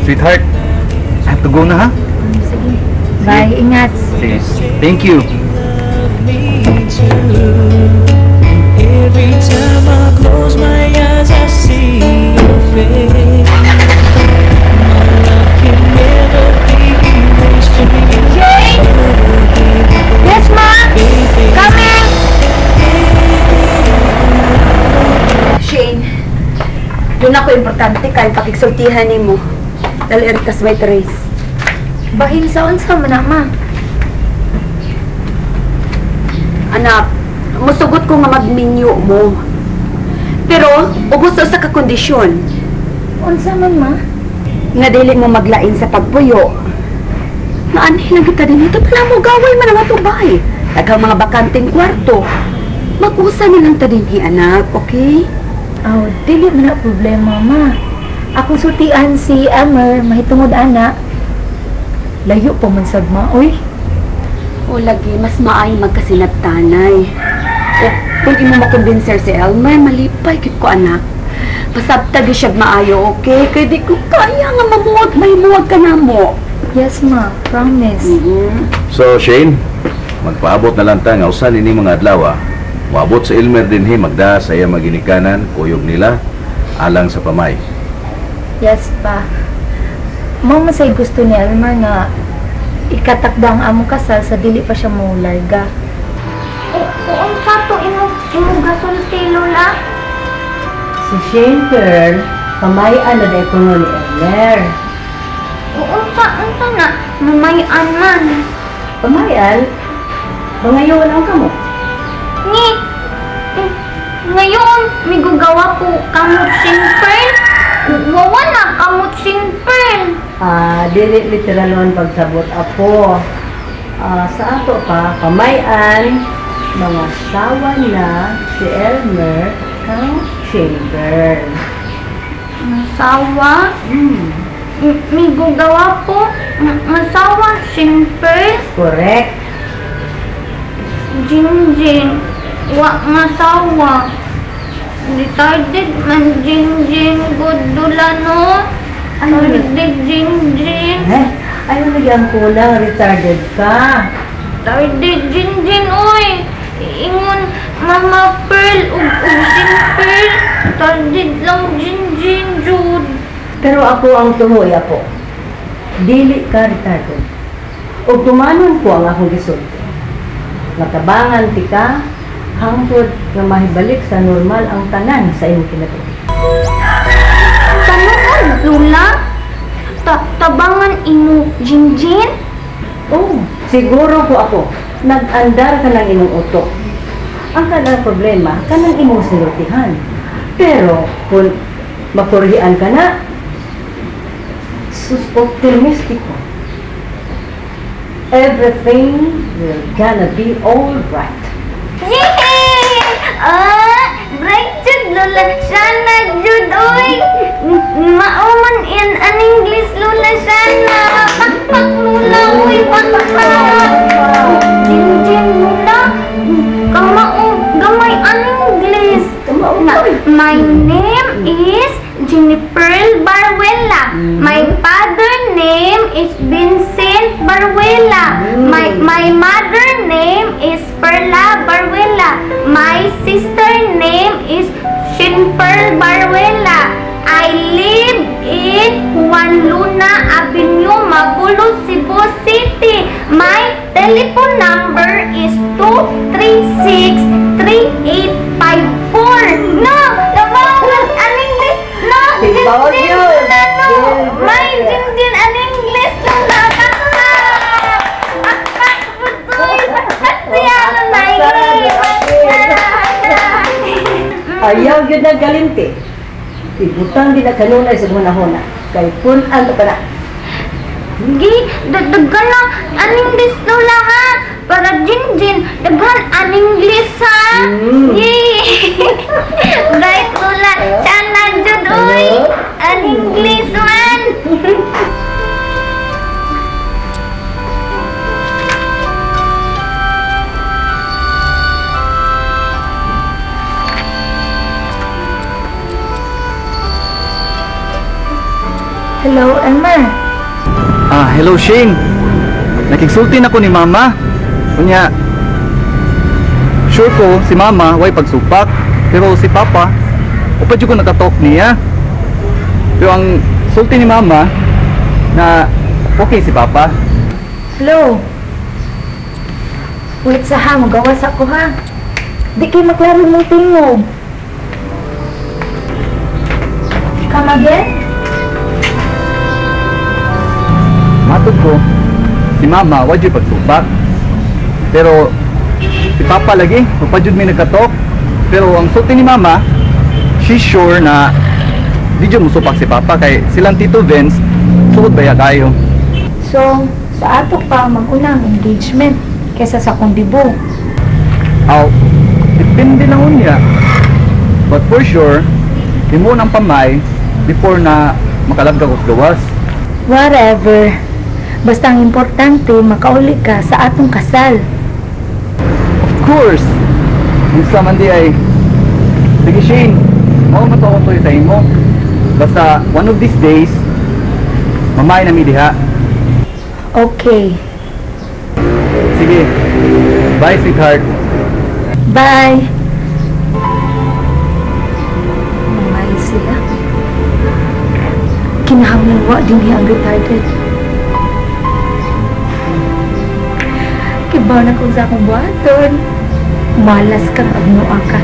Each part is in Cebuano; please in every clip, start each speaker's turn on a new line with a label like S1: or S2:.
S1: Sweetheart, I have to go na, ha?
S2: Sige. Bye, ingat.
S1: Sige. Thank you.
S3: Me too. Every time I close my eyes, I see your face. My love can never be erased to me.
S2: Jane! Yes, ma! Coming!
S4: Shane, doon ako importante kay pakigsultihan nimo. Dali tas may Therese.
S2: Bahin sa unsa man na, ma?
S4: Anak, musugot ko nga magminyo mo. Pero, ubos sa kakondisyon.
S2: Unsa man, ma?
S4: Nga dili mo maglain sa pagpuyo. Nga anhi lang kita din ito, pala mo gaway man ang atubay. Daghang mga bakanteng kwarto. Mag-usa nilang ta dinhi, anak, okay?
S2: Aw, dili man na problema, ma. Akong sultian si Elmer, mahitungod ana. Layo pa man sad, ma, oy.
S4: O lagi, mas maayo magkasinabtanay. O kung imo makumbinser si Elmer, malipay kit ko, anak. Pasabtag siya maayo, okay? Kay di ko kaya nga mamuwag, may muwag ka na mo.
S2: Yes, ma. Promise.
S5: So, Shane, magpaabot na lang ta nga usan ini mga adlaw, ah. Moabot sa Elmer dinhi magda sa iya maginikanan, kuyog nila alang sa pamay.
S2: Yes, pa. Mao man say gusto ni Elmer nga ikatakda ang among kasal sa dili pa siya mo larga.
S6: Unsa to imo gasulti, Lola?
S7: Si Shane Pearl, pamayan na dahil kuno ni Elmer.
S6: Unsa na mamayan man?
S7: Pamayan? Mangayon ang kamo.
S6: Ni ngayon migugawa ko kamot Shane Pearl. Wawa na kamot Shane Pearl.
S7: Ah, dili literalon pagsabot apo. Ah, sa ato pa, pamayan, mga sawa na si Elmer kang Shane Pearl.
S6: Masawa? Migugawa po masawa Shane Pearl.
S7: Correct.
S6: Jinjin, wa masawa. Retarded man Jinjin good dula no.
S7: Ano?
S6: Retarded Jinjin.
S7: Eh, ayaw lagi ang kulang, retarded ka.
S6: Retarded Jinjin oy. Ingon Mama Pearl ug ug Shin Pearl. Retarded lang Jinjin jud.
S7: Pero ako ang tuhoy ako. Dili ka retarded. Ug tumanon ko ang akong gisulti. Matabangan ti ka hangtod nga mahibalik sa normal ang tanan sa imong kinabuhi.
S6: Tanuon, Lola? Tabangan imo Jinjin?
S7: Oh, siguro ko ako. Nag-andar ka ng imong utok. Ang kanang problema, kanang imong sinultihan. Pero kung makurhian ka na, sus optimistiko. Everything will gonna be all right.
S6: Yay! Ah, bright jud Lola Shana jud oy. Mao man in an English Lola Shana. Pakpak Lola oy, pakpak. Jinjin Lola. Kamao gamay an English.
S7: Kamao
S6: Na, my name is Jennifer Baruela. My father name is Vincent Baruela. My mother name is Perla Baruela. My sister name is Shinpearl Baruela. I live in Juan Luna Avenue, Mabolo, Cebu City. My telephone number is 236-3854. No! Nabawan ang English! No!
S7: Tibaw
S6: Jinjin
S7: yun.
S6: na, no!
S7: Jinjin.
S6: My Jinjin ang English na nakakla! Pakpak butoy! Pakpak siya na.
S7: Ayaw yun na galinti. Ibutang din na kanunay sa hunahuna. Kay pun-an ka na.
S6: Gi, daghan na ang English Lola ha. Para Jinjin, daghan ang English ha. Yay! Right Lola, sana jud oy. Ang English man.
S2: Hello, Elmer.
S1: Ah, hello Shane. Nakigsulti na ko ni Mama. Unya, sure ko si Mama way pagsupak, pero si Papa upad jud ko nakatalk niya. Pero ang sulti ni Mama na okay si Papa.
S2: Hello. Wait sa ha, magawas ako ha. Di kay maklaro mong tingog. Come again?
S1: Matod ko, si Mama wa jud pagsupak. Pero si Papa lagi, upad jud mi nagkatalk. Pero ang sulti ni Mama, she's sure na di jud musupak si Papa kay silang Tito Vince suod baya kayo.
S2: So, sa ato pa mag-una ang engagement kaysa sa akong dibo.
S1: Aw, depende lang unya. But for sure, himo ng pamay before na makalabga ko sa gawas.
S2: Whatever. Basta ang importante, makauli ka sa atong kasal.
S1: Of course! Unsa man di ay. Sige Shane, mao man to akong tuyo sa imo. Basta one of these days, mamay na mi diha.
S2: Okay.
S1: Sige. Bye, sweetheart.
S2: Bye! Mamay sila. Kinahanglan wa din niya ang retarded. Kibaw na kung sa akong buhaton. Malas kang agnoa ka.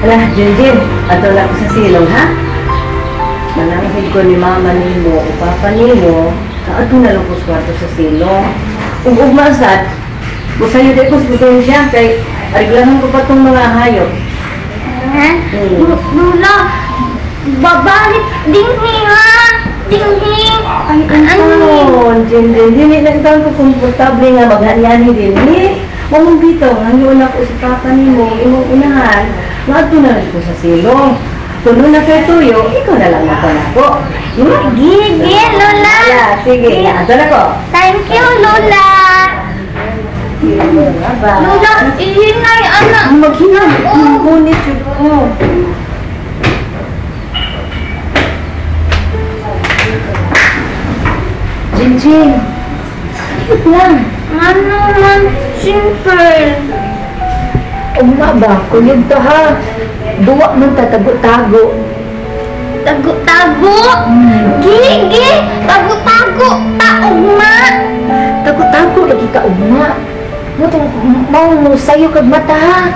S7: Ala, Junjun, ato lang ko sa silong, ha? Mananghid ko ni mama nimo o papa nimo, na ato na lang ko sa kwarto sa silong. Ug ugma sad, musayo di ko sa potensya, kay ariglahan ko pa tong mga hayop.
S6: Ha? Lula, babalik dinghi ha? Dinghi.
S7: Ay, ano? Junjun, dili lang taon ko komportable nga maghanyani dinhi. Mamong bitaw, hangyo na ko sa papa nimo, imong unahan, maadto na lang ko sa silong. Kung na kay tuyo, ikaw na lang mapanako.
S6: Gigi, Lola.
S7: Ala, sige, ato na ko.
S6: Thank you, Lola.
S7: Bye-bye.
S6: Lola, ihinay, anak.
S7: Maghinay. Ngunit yun ko.
S2: Jinjin, ayot lang.
S6: Ano man, simple.
S2: Ugma ba? Kuyog to ha. Duwa man ta tago-tago.
S6: Tago-tago? Gigi, tago-tago, taugma.
S2: Tago-tago lagi ka ugma. Mutong mao mo sayo kag mata ha.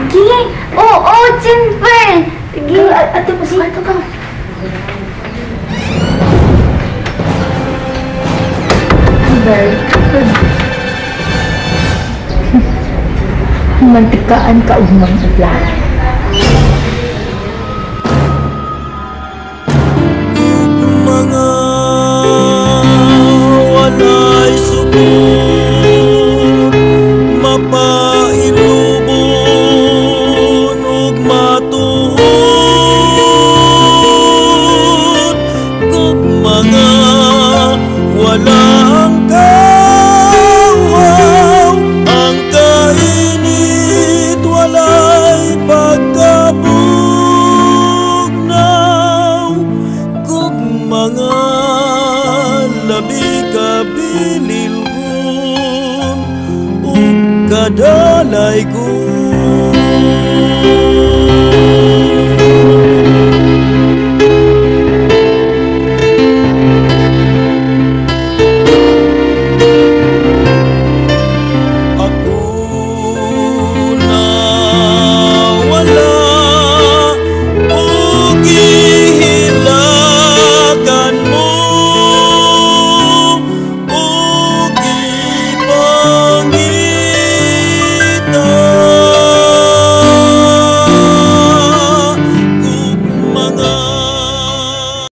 S6: Gi, oo, simple.
S2: Gi, ato mo sa kwarto ka. Very good. Mantikaan ka ugmang ubla.
S3: Mga walay sugod, mapailubon ug matuod, kug mga walang kawaw, ang kainit walay pagkabugnaw, kug mga labi kabililhon ug kadalay ko.